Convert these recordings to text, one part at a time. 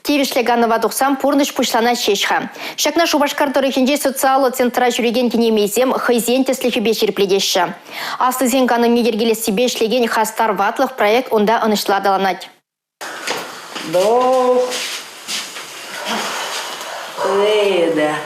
Тивӗҫлӗ канӑва тухсан пурнӑҫ пуҫланать ҫеҫ-ха. Ҫакна Шупашкар тӑрӑхӗнчи социаллӑ центра ҫӳрекен кинемейсем хӑйсен тӗслӗхӗпе ҫирӗплетеҫҫӗ. Аслисен канӑвне йӗркелессипе ӗҫлекен Хастар ватлӑх проект унта ӑнӑҫлӑ аталанать. Вдох. Выдох.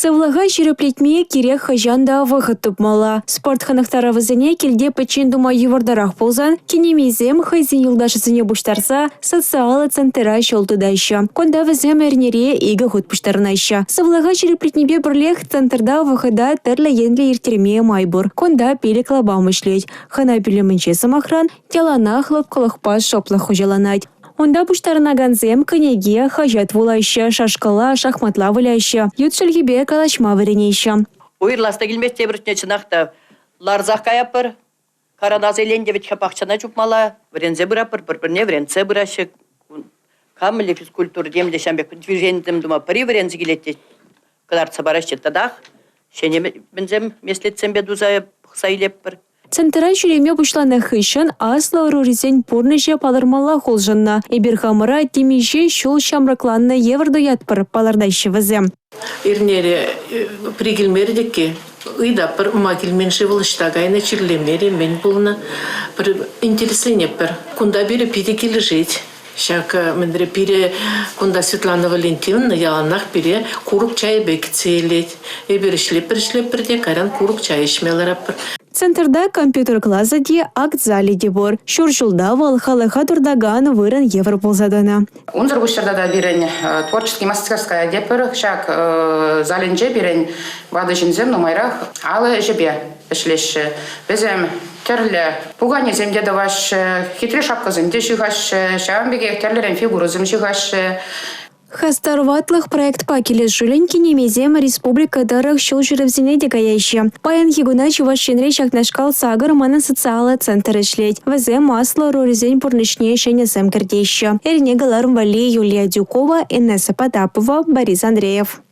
Сывлӑха ҫирӗплетме кирек хӑҫан та вӑхӑт тупмалла. Спорт хӑнӑхтарӑвӗсене килте пӗччен тума йывӑртарах пулсан кинемейсем хӑйсен юлташӗсене пуҫтарса социаллӑ центра ҫул тытаҫҫӗ. Кунта вӗсем эрнере икӗ хут пуҫтарӑнаҫҫӗ. Сывлӑха ҫирӗплетнипе пӗрлех центрта вӑхӑта тӗрлӗ енлӗ ирттерме май пур. Кунта 5 лапам ӗҫлет. Хӑна пӳлӗмӗнче, сӑмахран, яланах лӑпкӑлӑхпа шӑплӑх хуҫаланать. Унта пуҫтарӑнакансем кӗнеке, хаҫат вулаҫҫӗ, шашкӑлла, шахматла выляҫҫӗ, ют чӗлхепе калаҫма вӗренеҫҫӗ. Уйрӑлас та килмест тепӗр чухне чӑнах та ларсах каятпӑр. Каранаса илен те вӗт-ха пахчана чупмалла, вӗренсе пыратпӑр, пӗр-пӗрне вӗрентсе пыраҫҫӗ. Кам мӗнле физкультура тем те ҫавӑн пек движенисем тума пӗри вӗренсе килет те кӑтартса параҫҫӗ татах. Ҫӗнӗ мӗнсем меслетсемпе туса пӑхса илетпӗр. Центра ҫӳреме пуҫланӑ хыҫҫӑн аслӑ ӑрурисен пурнӑҫӗ палӑрмаллах улшӑннӑ. Эпир хамӑра темиҫе ҫул ҫамрӑкланнӑ евӗр туятпӑр, палӑртаҫҫӗ вӗсем. Эрнере пӗри килмерӗ тӗкки ыйтатпӑр, ма килмен-ши вӑл, ӑҫта кайнӑ, чирлемерӗ, мӗн пулнӑ. Пӗр интересленетпӗр. Кунта пире питӗ килӗшет. Ҫак мӗнре пире кунта Светлана Валентиновна яланах пире курӑк чайӗпе кӗтсе илет. Эпир ӗҫлетпӗр-ӗҫлетпӗр те кайран курӑк чай ӗҫме ларатпӑр. Центрта компьютер класӗ те, акт залӗ те пур. Ҫур ҫулта вӑл халӑха туртакан вырӑн евӗр пулса тӑнӑ. Унсӑр пуҫсӑр тата пирӗн творческий мастерская тетпӗр. Ҫак залӗнче пирӗн ватӑ ҫынсем нумайрах алӑ ӗҫӗпе ӗҫлеҫҫӗ. Вӗсем тӗрлӗ пуканесем те тӑваҫҫӗ, хитре шапкӑсем те ҫыхаҫҫӗ, ҫавӑн пекех тӗрлӗрен фигурӑсем ҫыхаҫҫӗ. Хастар ватлӑх проектпа килӗшӳллӗн кинемейсем республика тӑрӑх ҫул ҫӳревсене те каяҫҫӗ. Паянхи куна Чӑваш Енре ҫакнашкал сакӑр манӑн социаллӑ центр ӗҫлет. Вӗсем аслӑ ӑрурисен пурнӑҫне ҫӗнӗ сӗм кӗртеҫҫӗ. Эрне кӑларӑм валли Юлия Дюкова, Инесса Потапова, Борис Андреев.